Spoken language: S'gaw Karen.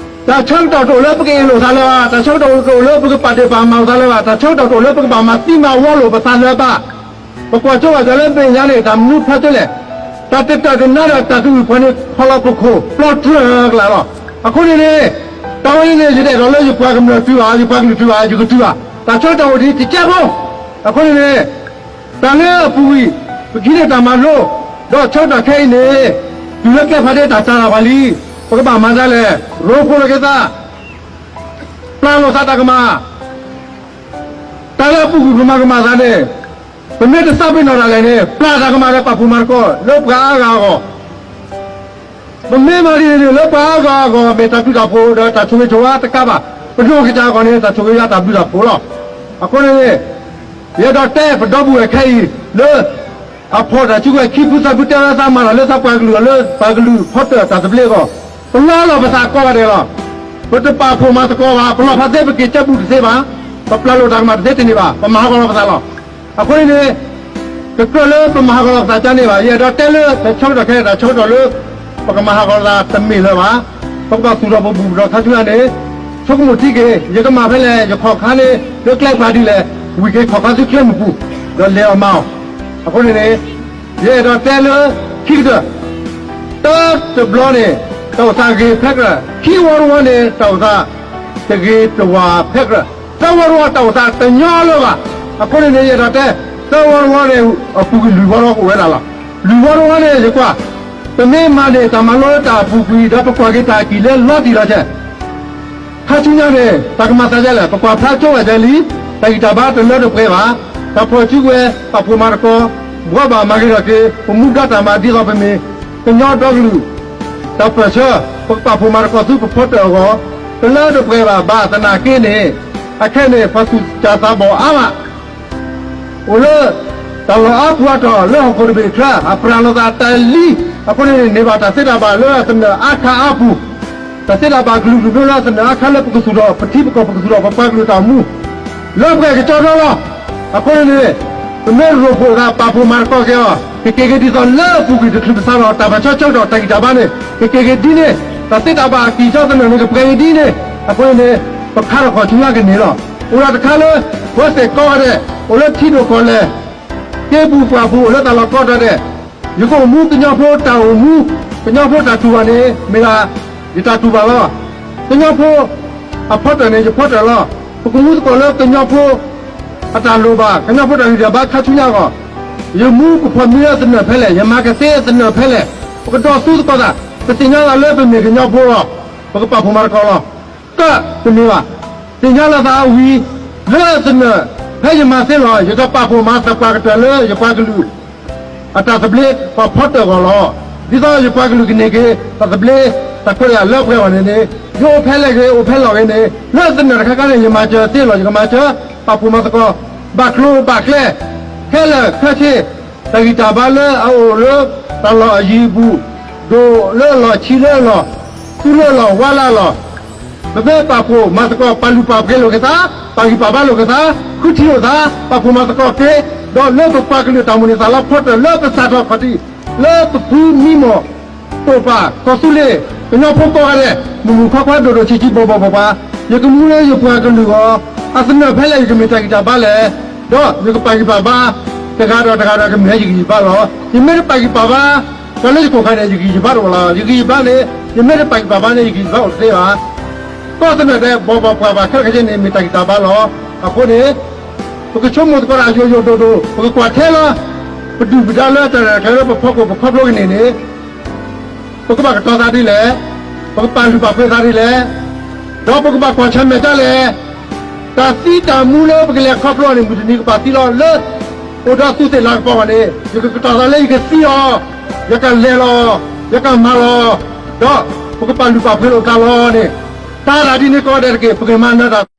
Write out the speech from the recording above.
တၢ်ဆၢကတီၢ်တအိၣ်လၢပကအ့ၣ်လိာ်သးလၢၤဘၣ်, တၢ်ဆၢကတီၢ်တအိၣ်လၢပကပာ်ဒ့ၣ်ပာ်မၤလိာ်သးလၢၤဘၣ်, တၢ်ဆၢကတီၢ်တအိၣ်လၢပကဘၣ်မၤသံမၤဝီလိာ်ပသးလၢၤဘၣ်. ပကွၢ်ကၠိဘၣ်စၢၤလၢမဲာ်ညါန့ၣ် တၢ်မနုၤဖျါကၠိလဲၣ်, တၢ်တတၢၢ်တနါဒီးတၢ်တအုၣ်ဖီန့ၣ် ဖီလီၤပခိၣ် ပျီတြၢၢ်ကလာ်လီၤ. အဃိန့ၣ်န့ၣ် တၢ်ဝဲန့ၣ်န့ၣ် ယတအဲၣ်ဒိးလၢယပှၤကမျၢၢ်တုၤဘၣ်, ယပှၤကလုာ်တုၤဘၣ်, ယကတုၤဘၣ်. တၢ်ဆၢကတီၢ်အိၣ်ဒံးတကဲဖိ. အဃိန့ၣ်န့ၣ် တၢ်လၢအပူၤကွံာ် ပကဟံးန့ၢ်တၢ်မၤလိ, ဒီးဆၢကတီၢ်ခဲအံၤန့ၣ် တုၤလၢကျဲဖးဒ့တၢ်တၤလီၤပှၤလံ, ပကဘၣ်မၤဒ်လဲၣ်, ရိဖှိၣ်လိာ်က့ၤသး, ပျၢ်လိာ်သးတၢ်ကမၣ်, တၢ်လၢအပူၤကွံာ်ပမၤကမၣ်သးန့ၣ် ပမ့ၢ်တသးပ့ၤနီၣ်ဒၣ်လဲာ်န့ၣ် ပျၢ်တၢ်ကမၣ်ဒီးပာ်ဖှိၣ်မၤသကိးလၢပှၤအါဂၤအဂီၢ် ပမ့ၢ်မၤဒ်န့ၣ်န့ၣ် လၢပှၤအါဂၤအဂီၢ် မ့ၢ်တၢ်ဘျုးတၢ်ဖှိၣ်ဒီးတၢ်ဆိၣ်ဂ့ၤဆိၣ်ဝါတကးဘၣ်, ပဒိၣ်ကစၢ်အဂီၢ်န့ၣ် တၢ်ဆိၣ်ဂ့ၤဝဲတၢ်ဘျုးတၢ်ဖှိၣ်လီၤ. အဃိန့ၣ် ယအဲၣ်ဒိးတဲပဒီပုၢ်ဝဲၢ်ခဲအံၤလၢ အဖီၣ်တၢ်စုကဝဲၤခံဖုသၢဖု တဲဝဲသးမၤတၢ်လၢသးပှၤကလုာ်အဂီၢ် လၢပှၤကလုာ်ဖီတၢၣ်တၢ်သဘျ့အဂီၢ်, ပလီလီၤပသးကိးဂၤဒဲးလီၤ. ပတပာ်ဖှိၣ်မၤသကိးဘၣ်, ပလီၢ်ဖးသ့ ပက့ၤကၢဘူၣ်တသ့ဘၣ်, ပပျၢ်လိာ်တၢ်ကမၣ်တသ့တန့ၢ်ဘၣ်, ပမၤဟးဂီၤလီၤပသးလီၤ. အဃိန့ၣ်န့ၣ် တကြၢးလၢပမၤဟးဂီၤလီၤပသးကန့ၣ်ဘၣ်, ယအဲၣ်ဒိးတဲလၢတၢ်ဆၢကတီၢ်ခဲအံၤ တၢ်ဆၢကတီၢ်လၢ ပကမၤဟးဂီၤလီၤသးတမ့ၢ်လၢၤဘၣ်. ပကဘၣ်သူၣ်ထီၣ်ပဘူၣ်ပတီၢ်ခါဆူညါန့ၣ် ဆိကမိၣ်ထံက့ၤ ယကမၤဖဲလဲၣ်, ယခီၣ်ခါန့ၣ် လၢကျဲပှၤဒ်လဲၣ်, ဝံၤက့ၤခီၣ်ခါဆူကျဲမုၢ်ပူၤ ဒီးလဲၤအီၤမၤအီၤ. အဃိန့ၣ်န့ၣ် ယအဲၣ်ဒိးတဲလၢခံကတၢၢ်, တၢတဘျီန့ၣ် တၢ်အိၣ်သးဂ့ၤဖဲကြၢး, ခံဝီတဝီန့ၣ် တၢ်အိၣ်သးတဂ့ၤတဝါဖဲကြၢး, သၢဝီတဝီတၢ်အိၣ်သးတညီလၢၤဘၣ်. အဃိန့ၣ်န့ၣ် ယအဲၣ်ဒိးတဲ သၢဝီတဝီန့ၣ် အပူၤကွံာ်လွံၢ်ဝီတဝီကအိၣ်ဝဲဒၣ်လီၤ. လွံၢ်ဝီတဝီန့ၣ် ယကွၢ် ပမ့ၢ်မၤန့ၢ်တၢ်မၤလိလၢတၢ်အပူၤကွံာ် ဒီးပကွၢ်က့ၤတၢ်အကံၣ်လၢလီၤတံၢ်လီၤဆဲး ခါဆူညါန့ၣ် တၢ်ကမၤသးဒ်လဲၣ်, ပကွၢ်ဖျါကၠိဘၣ်စၢၤလံ, တၢ်ဂံၢ်တၢ်ဘါတလၢတပှဲၤဘၣ်, တၢ်ဖီၣ်စုကဝဲၤ ပာ်ဖှိၣ်မၤသကိး, ဘှီဘၣ်မၤဂ့ၤထီၣ်က့ၤ ပမူဒါတၢ်မၤဒ်သိးပမ့ၢ် ကညီဒီကလုာ် တၢ်ပၢၢ်ဆၢ, ပကပာ်ဖှိၣ်မၤသကိးဆူပဖီတၢၣ်အဂီၢ် တလၢတပှဲၤဘၣ်, ဘၣ်သနာ်က့န့ၣ် အခဲန့ၣ် ပှၤသူၣ်စၢ်သးဘီၣ်အါမး အိၣ်လၢ တၢ်လီၢ်အါပူၤအါတီၢ်လၢဟီၣ်ခိၣ်တဘ့ၣ်ချၢ အပြၢ်လိာ်သးတၢ်လံ, အဃိန့ၣ်န့ၣ် န့ၢ်ဘၣ်တၢ်သ့တၢ်ဘၣ်လၢအသနၢၣ်အါခါအါပူၤ, တၢ်သ့တၢ်ဘၣ်ကလုာ်ကလုာ်လၢအသနၢၣ်အါခါလၢပကသူၣ်ထီၣ် ပထံပကီၢ်ပကသူၣ်ထီၣ်ပပှၤကလုာ်တၢ်အိၣ်မူ လၢပှဲၤကကၠီဒီလီၤ. အဃိန့ၣ်န့ၣ် ပမ့ၢ်ရိဖှိၣ်သးပာ်ဖှိၣ်မၤသကိးက့ၤအီၤ ကက့ၤက့ၤဒ်သိးလၢအပူၤကွံာ်တချုးပဆါလီၤ တၢ်ဘၣ်ဆၢဆၢကတီၢ်တၢ်ဂံၢ်တၢ်ဘါန့ၣ် ကက့ၤက့ၤဒ်န့ၣ်, တၢ်သ့တၢ်ဘၣ်အကံၢ်ကီသနၢၣ်န့ၣ် ကပှဲၤက့ၤဒ်န့ၣ်, အဃိန့ၣ်န့ၣ် ပခါထီၣ်ခီၣ်ဆူညါကန့ၢ်လီၤ. အိၣ်ဒၣ်တခါလၢ ဝဲသ့ၣ်ကိးဂၤဒဲး အိၣ်လၢထံဒိၣ်ကီၢ်လဲၢ် က့ပူၤပှၢ်ပူၤ အိၣ်လၢတၢ်လီၢ်ကိးဂၤဒဲး, ယကအိၣ်မူကညီဖိတၢ်အိၣ်မူ, ကညီဖိတၢ်တူၢ်ဘၣ်န့ၣ် မ့ၢ်ဒၣ် ယတၢ်တူၢ်ဘၣ်လီၤ. ကညီဖိအဖီတၢၣ်န့ၣ် ယဖီတၢၣ်လီၤ. ပကမူသကိးလၢကညီဖိ အတၢ်လိၣ်ဘၣ် ကညီဖိတၢ်ဂံၢ်တၢ်ဘါခါဆူညါအဂီၢ်, ယမူကဖီၣ်မံလၢသနၢၣ်ဖဲလဲၣ်, ယမၤကသ့သနၢၣ်ဖဲလဲၣ်, ပကဒိးသူသကိးသး, ပသ့ၣ်ညါသးလၢပမ့ၢ်ကညီဖိလီၤ. ပကပာ်ဖှိၣ်မၤသကိးလီၤ. ကတမ့ၢ်ဘၣ်, သ့ၣ်ညါလီၤသးအဝံၤ လၢသနၢၣ် ဖဲယမၤသ့လီၤ ယကပာ်ဖှိၣ်မၤသပှၢ်ကတၢၢ်လၢယပှၤကလုာ် အတၢ်သဘျ့ပှၤဖီတၢၣ်အဂီၢ်လီၤ. ဒ်သိးယပှၤကလုာ်ကန့ၢ်က့ၤ တၢ်သဘျ့တၢ်ခွဲးတၢ်ယာ်လၢပှဲၤအဂီၢ်န့ၣ်န့ၣ် ယအိၣ်ဖဲလဲၣ်ဂ့ၤ အိၣ်ဖဲလီၢ်ဂ့ၤန့ၣ် လၢသနၢၣ်တခါခါန့ၣ် ယမၤစၢၤသ့လီၤ ယကမၤစၢၤ ပာ်ဖှိၣ်မၤသကိး ဘၣ်ကျိၤဘၣ်ကျဲ ခဲလၢာ်ခဲဆ့ တၢ်ဂံၢ်တၢ်ဘါလၢအအိၣ်လၢ တၢ်လီၢ်အယံၤအပူၤ, ဒိၣ်လၢအလီၢ် ဆံးလၢအလီၢ်, သူလၢအလီၢ် ဝါလၢအလီၢ်, ပမ့ၢ်ပာ်ဖှိၣ်မၤသကိး ပာ်လုၢ်ပာ်ပှ့ၤလိာ်က့ၤသး, ပာ်ဂံၢ်ပာ်ဘါလိာ်က့ၤသး, ဃုထံၣ်လိာ်သး, ပာ်ဖှိၣ်မၤသကိးက့ၤ, ဒီးလၢပပှၤကလုာ်တၢ်မိၣ်န့ၢ်သးလီဖီတၢၣ်လၢပစးထီၣ်ခီၣ်ထံး လၢပဖုမံမီၢ် တိာ်ပာ်ကီၢ်သူလ့ၤ ကညီဖိကိးဂၤဒဲး မုၢ်မုၢ်ခွါခွါ ဒိၣ်ဒိၣ်ဆံးဆံး ဘီၣ်ဘီၣ်ပှၤပှၤ, ယကမူလၢယပှၤကလုာ်အဂီၢ် အသနၢၣ်ဖဲလဲၣ် ယကမ့ၢ်တၢ်ဂံၢ်တၢ်ဘါလဲၣ်, ဒီးယကပာ်ဂံၢ်ပာ်ဘါ တဂၤဒီးတဂၤဒီး ကမ့ၢ်ယဂံၢ်ယဘါလီၤ. ယမ့ၢ်တပာ်ဂံၢ်ပာ်ဘါ တၢ်လၢယကိာ်ခါန့ၣ် ယဂံၢ်ယဘါတအိၣ်လီၤ. ယဂံၢ်ယဘါန့ၣ် ယမ့ၢ်တပာ်ဂံၢ်ပာ်ဘါန့ၣ် ယဂံၢ်ယဘါအိၣ်တသ့ဘၣ်. ကီၢ်သနၢၣ်ဒဲး ဘီၣ်ဘီၣ်ပှၤပှၤခဲလၢာ်ခဲဆ့န့ၣ် မ့ၢ်တၢ်ဂံၢ်တၢ်ဘါလီၤ. အဃိန့ၣ် ပကဆိကမိၣ်သကိးတၢ်ယိာ်ယိာ်ဒိၣ်ဒိၣ်, ပကကွၢ်ထဲလၢ ပဒုၣ်ပဒါလၢတၢ်ရဲၣ်တၢ်ကျဲၤလၢ ပဖီခိၣ်ပခီဖျိကန့ၢ်န့ၣ် ပကဘၣ်ကတီၤသးဒ်လဲၣ်, ပကပာ်လုၢ်ပာ်ပှ့ၤသးဒ်လဲၣ်, ဒီးပကဘၣ်ကွၢ်ဆၢၣ်မဲာ်ဒ်လဲၣ်. တၢ်သံတၢ်မူလၢပကလဲၤခီဖျိန့ၣ် မုၢ်တနံၤကဘၣ်သံလီၤလၢ အိၣ်ဒီးသူးသ့ၣ်လၤကပီၤဘၣ်န့ၣ် ယကကတီၤသးလၢယကသံအီၤ, ယကလဲၤလီၤ, ယကမၤလီၤ, ဒီးပကပာ်လုၢ်ပာ်ပှ့ၤလိာ်သးလီၤန့ၣ်, တၢ်ဒ်န့ၣ်ကိးဂၤဒဲးတက့ၢ် ပကမၤနၢၤတၢ်